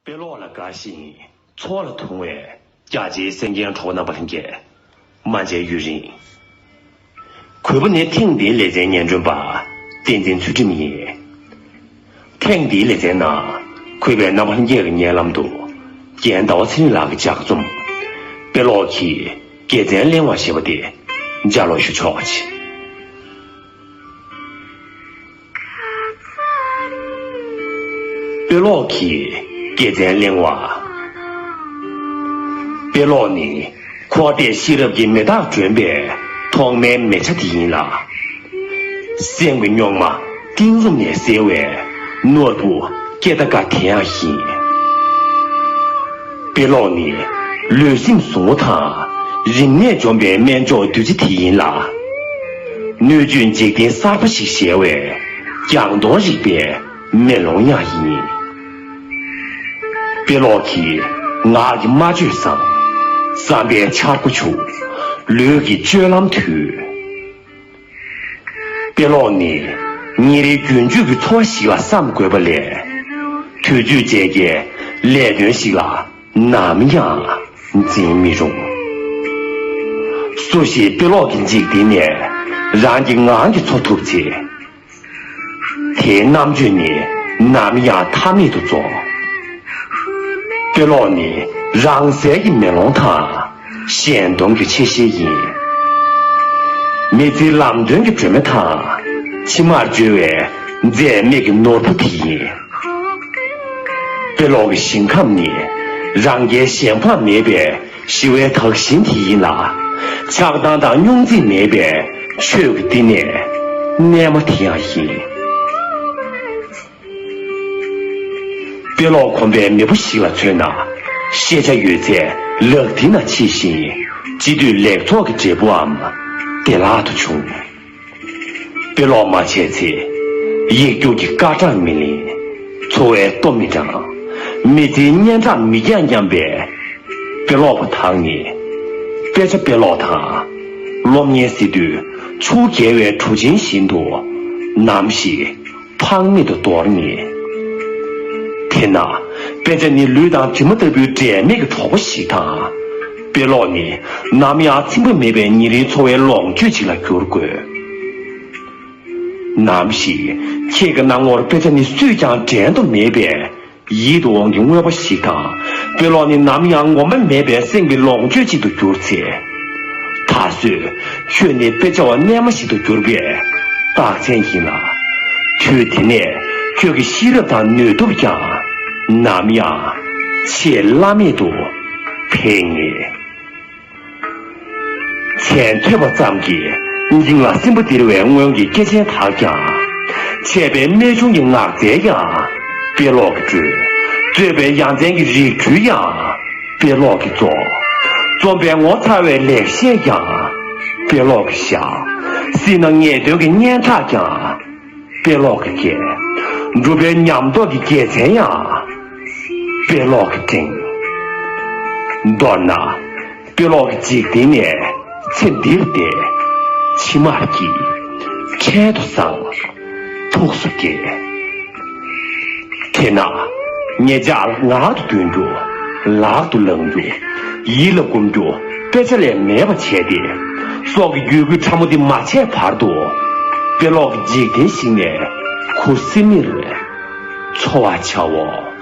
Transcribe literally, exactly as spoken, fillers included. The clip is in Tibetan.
དཔེ་ཀློག་ལ་དགའ་ཞིང་ཚོར་བ་ཐུང་བའི་རྒྱ་ཆེའི་གསན་མཁན་གྲོགས་པོ་རྣམ་པ་ལྷན་རྒྱས། མ་མཇལ་ཡུན་རིང་། གུས་པ་ནི་ཐེངས་འདིའི་ལེ་ཚན་སྙན་སྒྲོན་པ་བསྟན་འཛིན་ཚུལ་ཁྲིམས་ཡིན། ཐེངས་འདིའི་ལེ་ཚན་ནང་གུས་པའི་རྣམ་པ་ལྷན་རྒྱས་ཀྱི་སྙན་ལམ་དུ་རྒན་ཟླ་བ་ཚེ་རིང་ལགས་ཀྱི་ལྗགས་རྩོམ། དཔེ་ཀློག་གི་དགེ་མཚན་གླེང་བ་ཞེས་པ་དེ་ལྗགས་ཀློག་ཞུ་ཆོག་པ་བྱེད། དཔེ་ཀློག་གི་དགེ་མཚན་གླེང་བ། དཔེ་ཀློག་ནི་འཁོར་འདས་ཤེས་རབ་ཀྱི་མེ་སྟག་སྒྲོན་པའི་ཐོག་མའི་མེ་ཆ་དེ་ཡིན་ལ། སེམས་ཀྱི་རྙོག་མ་གཏིང་རུམ་ནས་སེལ་བའི་ནོར་བུ་སྐྱེ་རྟ་ཀ་དེ་ཡང་ཡིན། དཔེ་ཀློག་ནི་ལུས་སེམས་ཟུང་ངུ་དང་རིམས་ནད་འཇོམས་པའི་སྨན་མཆོག་བདུད་རྩི་དེ་ཡིན་ལ། སྣོད་བཅུད་འཇིག་རྟེན་གསར་པ་ཞིག་གཞལ་བའི་རྒྱང་མཐོང་རིག་པའི་མེ་ལོང་ཡང་ཡིན། དཔེ་ཀློག་གིས་ངག་གི་སྨྲ་བརྗོད་བཟང་། བསམ་པའི་འཆར་སྒོ་ཕྱུག། ལུས་ཀྱི་སྤྱོད་ལམ་དུལ། དཔེ་ཀློག་ནི་ཉིན་རེའི་རྒྱུན་སྤྱོད་ཀྱི་འཚོ་བ་ཞིག་ལ་བསམ་དགོས་པ་ལས། དུས་ཚོད་བཅས་ཀྱི་ལས་དོན་ཞིག་ལ་ནམ་ཡང་འཛིན་མི་རུང་། སུ་ཞིག་དཔེ་ཀློག་གི་འཇིག་རྟེན་ནས་རང་གི་ངང་གིས་འཚོ་ཐུབ་ཚེ། དེའི་རྣམ་དཔྱོད་ནི་ནམ་ཡང་མཐའ་མེད་དུ་རྫོགས། དཔེ་ཀློག་ནི་རང་གསལ་གྱི་མེ་ལོང་དང་། གཞན་སྟོང་གི་ཆེ་ཤེལ་ཡིན། མི་ཚེའི་ལམ་སྟོན་གྱི་སྒྲོན་མེ་དང་། ཕྱི་མར་འབྱོལ་བའི་འཛད་མེད་ཀྱི་ནོར་བུ་དེ་ཡིན། དཔེ་ཀློག་གི་ཞིང་ཁམས་ནི་རང་རྒྱལ་གཞན་ཕམ་མེད་པའི་ཞི་བའི་དག་ཞིང་དེ་ཡིན་ལ། ཆགས་སྡང་དང་རྙོག་འཛིང་མེད་པའི་ཆོས་ཀྱི་བསྟི་གནས་རྣལ་མ་དེ་ཡང་ཡིན། དཔེ་ཀློག་གོམས་པའི་མེས་པོ་ཞིག་ལ་མཚོན་ན། ཤེས་བྱ་ཡོད་ཚད་ལག་མཐིལ་ན་མཆིས་ཤིང་། སྤྱི་འཐུས་ལེགས་ཚོགས་ཀྱི་འབྲས་བུའམ་བདེ་བླག་ཏུ་འབྱུང་། དཔེ་ཀློག་མ་བྱས་ཚེ། ཡིག་རྒྱུགས་ཀྱི་སྐར་གྲངས་མི་ལེན། འཚོ་བའི་ལྟོ་མི་འགྲང་། མི་ཚེའི་སྙན་གྲགས་མི་འགྱངས་སྙམ་པའི་དཔེ་ཀློག་པ་དག་ནི། དཔེ་ཆ་དཔེ་ཀློག་དང་སློབ་གཉེར་སྲིད་དུས་ཆུ་བརྒལ་བའི་གྲུ་ཆེན་བཞིན་དུ་ནམ་ཞིག་ཕངས་མེད་དུ་འདོར་ངེས། དེས་ན་དཔེ་ཆ་ནི་ལུས་དང་གྲིབ་མ་ལྟ་བུའི་འབྲལ་མེད་ཀྱི་གྲོགས་པོ་ཞིག་དང་། དཔེ་ཀློག་ནི་ནམ་ཡང་ཚིམ་པ་མེད་པའི་ཉིན་རེའི་འཚོ་བའི་ལོངས་སྤྱོད་ཅིག་ལ་འགྱུར་དགོས། ནམ་ཞིག་ཁྱེད་ཀྱི་སྣང་ངོར་དཔེ་ཆ་ནི་སུས་ཀྱང་འགྲན་དུ་མེད་པའི་ཡིད་དུ་འོང་གི་དངོས་པོ་ཞིག་དང་། དཔེ་ཀློག་ནི་ནམ་ཡང་ངོམས་པ་མེད་པའི་སེམས་ཀྱི་ལོངས་སྤྱོད་ཅིག་ཏུ་གྱུར་ཚེ། ད་གཟོད་ཁྱོད་ནི་དཔེ་ཆ་བ་རྣལ་མ་ཞིག་ཏུ་གྱུར་པའི་རྟགས་མཚན་ཡིན་ལ། དུས་དེ་ནས་ཁྱོད་ཀྱི་ཤེས་རབ་དང་ནུས་སྟོབས་ཀྱང་ནམ་ཡང་ཆེས་བླ་མེད་དུ་འཕེལ་ངེས། མཚན་ཐོས་པ་ཙམ་གྱིས་སྙིང་ལ་སིམ་པ་སྟེར་བའི་སྔོན་གྱི་སྐྱེས་ཆེན་དག་ཀྱང་། འཆད་པའི་རྨད་བྱུང་གི་ངག་རྩལ་ཡང་དཔེ་ཀློག་གིས་བགྲོད། རྩོད་པའི་ཡ་མཚན་གྱི་རིགས་འཕྲུལ་ཡང་དཔེ་ཀློག་གིས་རྫོགས། རྩོམ་པའི་ངོ་མཚར་བའི་ལེགས་བཤད་ཀྱང་དཔེ་ཀློག་གིས་བཞག། སྲིད་ན་ངེས་དོན་གྱི་སྙན་གྲགས་ཀྱང་དཔེ་ཀློག་གིས་རྒྱས། འགྲུབ་པའི་ཉམས་རྟོགས་ཀྱི་རྒྱལ་མཚན་ཡང་དཔེ་ཀློག་གིས་བསྒྲེངས། མདོར་ན། དཔེ་ཀློག་གི་འཇིག་རྟེན་ནས་ཚེ་འདིར་བདེ། ཕྱི་མར་སྐྱིད། འཕྲལ་དུ་བཟང་། ཐུགས་སུ་དགྱེས། དེས་ན། ངེད་ཅག་ངག་ཏུ་འདོན་རྒྱུ། ལག་ཏུ་བླང་རྒྱུ། ཡིད་ལ་སྒོམ་རྒྱུ་དཔེ་ཆ་ལས་མེད་པ་བྱས་ཏེ། སྲོག་གི་རྒྱུད་སྐུད་ཕྲ་མོ་འདི་མ་ཆད་བར་དུ། དཔེ་ཀློག་གི་འཇིག་རྟེན་ཞིག་ནས་ཁུ་སིམ་མེར་འཚོ་བར་བྱའོ།